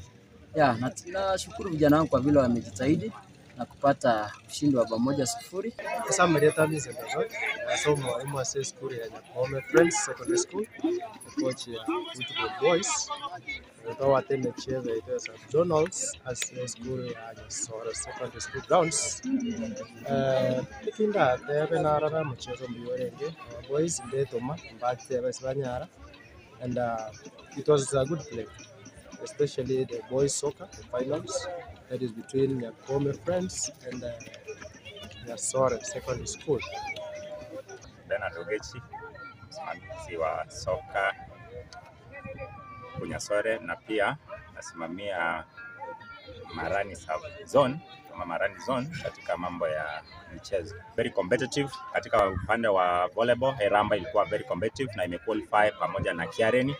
Nashukuru vijana wangu kwa vile wamejitahidi na kupata ushindi wa bao 1-0. Sasa Marieta Vincent Ozot, nasoma mwalimu wa school ya Nyakome Friends Secondary School, coach ya football boys. Twabwate emechieso yaito ya sub-zonals ase esukuru ya Nyasore Secondary School grounds. Eki ndatebe narora omocheso mbuya orenge, our boys mbetoma mbatebe ase banyara and it was a good play especially the boys soccer the finals that is between Nyakome Friends and Nyasore Secondary School. Bernard Ogechi, msimamizi wa soka Kunyasore na pia nasimamia Marani sub zone kama Marani zone katika mambo ya michezo. Very competitive katika upande wa volleyball, Heramba ilikuwa very competitive na imequalify pamoja na Kiareni,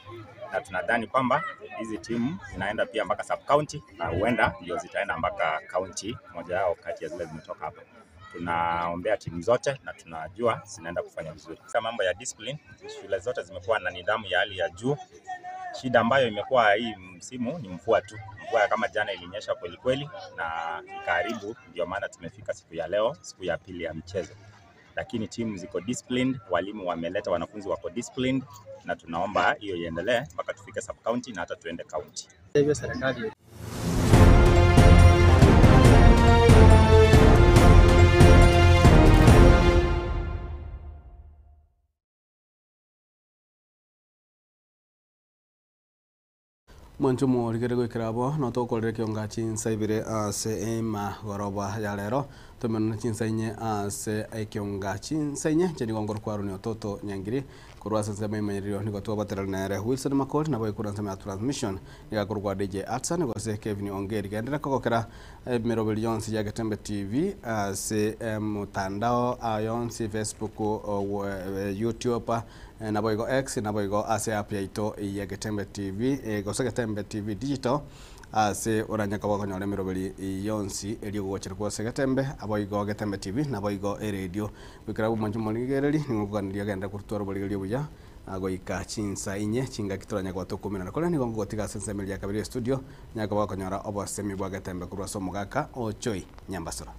na tunadhani kwamba hizi timu zinaenda pia mpaka sub county na huenda ndio zitaenda mpaka county, moja yao kati ya zile zimetoka hapa. Tunaombea timu zote na tunajua zinaenda kufanya vizuri. Katika mambo ya discipline, shule zote zimekuwa na nidhamu ya hali ya juu. Shida ambayo imekuwa hii msimu ni mvua tu. Mvua kama jana ilinyesha kweli kweli na ikaharibu, ndio maana tumefika siku ya leo, siku ya pili ya mchezo. Lakini timu ziko disciplined, walimu wameleta wanafunzi wako disciplined, na tunaomba hiyo iendelee mpaka tufike sub county na hata tuende county. Hivyo serikali Mwancho morigere goikera abo notokorere kionga chinsa ibere ase emagoroba ya rero tomenana chinsa inye ase ekionga chinsa inye nche nigo ngoro kwaruni ototo nyangiri korwa ase ensemo emanyererio nigo twabaterera nere Wilson Makori nabo ekura ensemo ya transmission nigakorwa kwa DJ Atsan gose Kevin Ongeri gendera kogokera emeroberi yonsi ya Getembe TV ase mutandao yonsi Facebook, YouTube, nabo igo X, nabo igo ase app yaito ya Getembe TV, gose Getembe TV Digital ase oranyaka bakonyora emeroberi yonsi erio gogochera kwase Getembe abo igo Getembe TV nabo igo eradio goikera omonche morigereri nigo koganiria genda korutwara oborigereria buya goika chinsa inye chingaki toranya gwatokumena kore nigo ngogotiga ase ensemo eria ya kabere studio nyaka bakonyora obosemi bwa Getembe korwa ase omogaka Ochoi Nyambasura.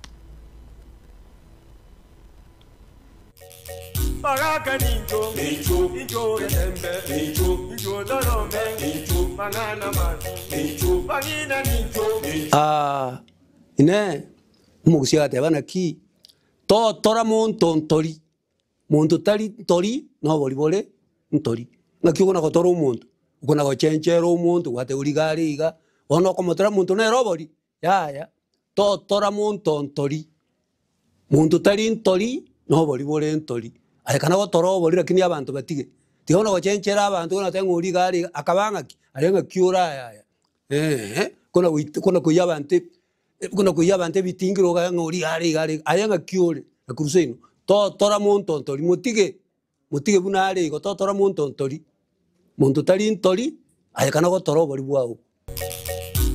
Baraka ninjo, ninjo, ninjo Getembe, ninjo, ninjo Dorome, ninjo, banana man, ninjo, bangina ninjo, ninjo. Ine umugusia gateba naki totora monto ntori monto tari ntori no bori bore ntori ng'aki okona gotora omonto okona gochenchera omonto gwate origare iga bono okomotora monto nere obori yaya totora monto ntori monto tari ntori no bori bore ntori aye kana gotora obori lakini abanto batige tiga bono gochenchera abanto bono oteba ng'a origare iga akaba ng'aki aria ng'aki ore aya aya kona goit kona koiyia abanto kona koiyia abanto ebitingiro okaga ng'a origare iga are iga aye ng'aki ore nakorwa seino totora monto ntori motige motige buna are igo totora monto ntori monto tari ntori aye kana gotora obori bwago.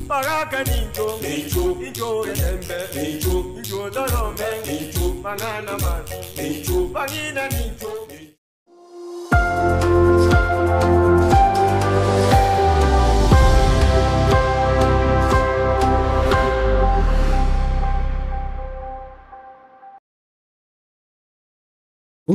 Baraka ninjo, ninjo, ninjo Getembe, ninjo, ninjo Dorome, ninjo, banana man, ninjo, bangina ninjo.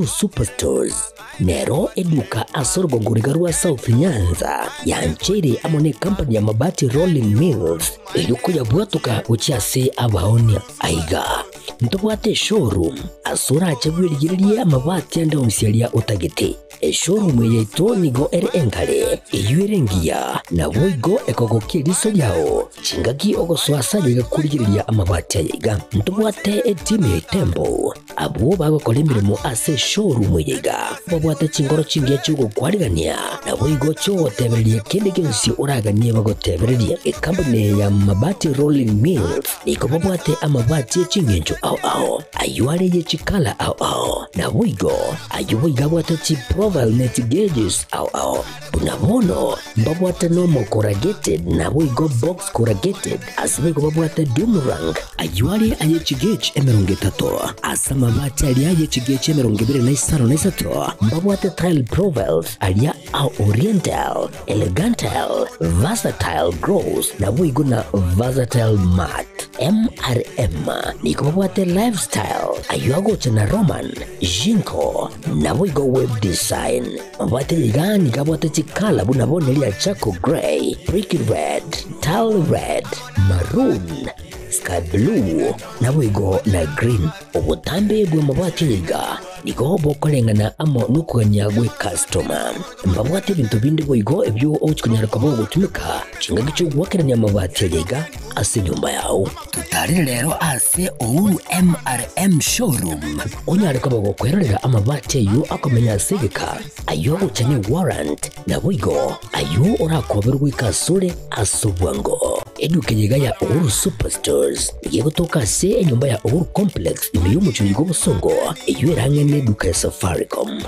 Superstores nero eduka ase orogongoriga rwa South Nyanza yanchere amo ne company ya Mabati Rolling Mills eriokoya bwatuka gochia ase abaonia aiga ntobwate showroom ase orache bwerigererie amabati ande onsi aria otagete. Eshowroom yaito nigo ere enkare eywo ere engiya nabo igo ekogokia eriso riao chingaki ogosoa ase egakorigereria amabati aya iga. Ntobwate etimu ya Tembo abwo bagokora emirimo ase showroom eye iga babwate chingoro chingiya chiogokwarigania nabo igo chiogotebereria kende gionsi oraganie bagotebereria. Ekampuni ya Mabati Rolling Mills nigo babwate amabati ya ching'encho ao ao aywo are ye chikala ao ao nabo igo aywo boiga abwate chiprofile net gauges ao ao buna bono mbabwate nomo corrugated nabo igo box corrugated ase boigo babwate doomerang aywo are aye chigauge emerongo etato ase amabati aria aye chigauge emerongo ebere na isano na isato mbabwate tile profiles aria ao oriental elegantal versatile gross nabo igo na versatile mat MRM nigo babwate lifestyle aywo agocha na Roman Jinko nabo igo web design. design. Mabati iga nigo abwate chikala buna bono eria charcoal grey, brick red, tile red, maroon, sky blue, naboigo na green. Obotambe bw'amabati aya iga nigo bokoreng'ana amo nokogania gw'ecustoma. Mbabwate ebinto binde boigo ebio ogochia konyara koba ogotumeka chingaki chi'ogoakerania amabati aya iga ase enyomba yao. Totarire rero ase Uhuru MRM Showroom onyare koba gokwerorera amabati ayio akomenya ase egeka, ayio agocha ne warrant, naboigo ayio orakoberwe goika asore ase obwango. Eduka eye iga ya Uhuru Superstores nigo egotoka ase enyomba ya Uhuru Complex ime y'omochie oyo bw'obosongo, eyio erang'e neduka ya Safaricom.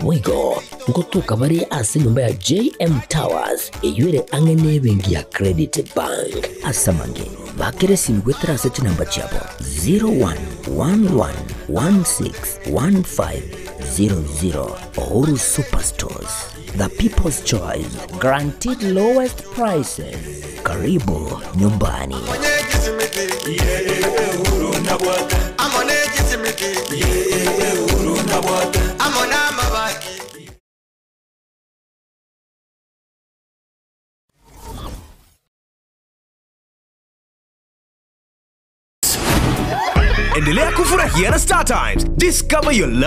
Boigo ngotoka bare ase enyomba ya JM Towers eyio ere ang'e nebenki ya Credit Bank. Ase amange, bakera esimi goetera ase chinamba chiabo 0111161500. Uhuru Superstores, the people's choice, guaranteed lowest prices. Karibu nyumbani. Endelea kufurahia na Star Times. Discover your love.